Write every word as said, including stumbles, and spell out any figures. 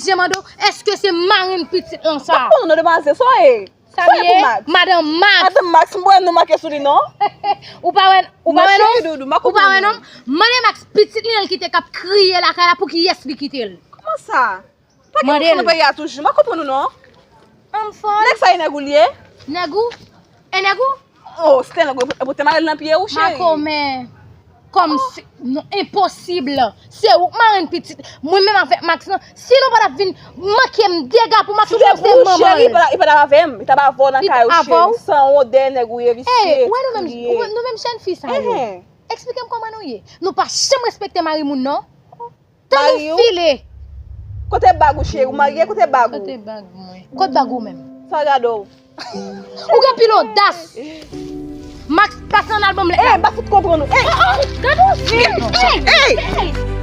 Jan mande w, èske se marenn pitit lan sa? Mwen pa konn non demwazèl, sa w ye? Sa m ye? Madanm Max. Madanm Max, m pa wè non make sou li non. Ou pa wè, ou pa wè non? Doudou, m pa Ou pa wè konprann non? Mande Max, pitit li an l kite k ap kriye lakay la, pou kiyès li kite l? Kòman sa? Pa gen moun nan peyi a toujou, m pa konprann ou non. Ann fòl. Nèg sa e nèg ou l ye? Nèg ou? E nèg ou? Oh, se te nèg ou, e pou te mare l nan pye ou, cheri. Makomè. Kòm si, non, enposib. Se ou k marenn pitit. Mwen menm avèk Max lan, si nou pa t ap vin manke m dega pou Max, ou se manman l. Li pa t ap avè m, li t ap avè w nan kay ou, cheri. Sanwont dèyè nèg ou ye, visye. Ey, ou wè nou menm, nou menm jèn fi sa yo. Eksplike m kòman nou ye. Nou pa janm respekte mari moun non. Tan nou file. Kote bag ou, cheri? Ou marye, kote bag ou? Kote bag mwen? Kot bag ou menm? Sa gade w. Ou gen pil odas. Max pase nan albòm lèt la. Ey, m pa fout konprann ou. Ey, gade w vye. Ey, ey.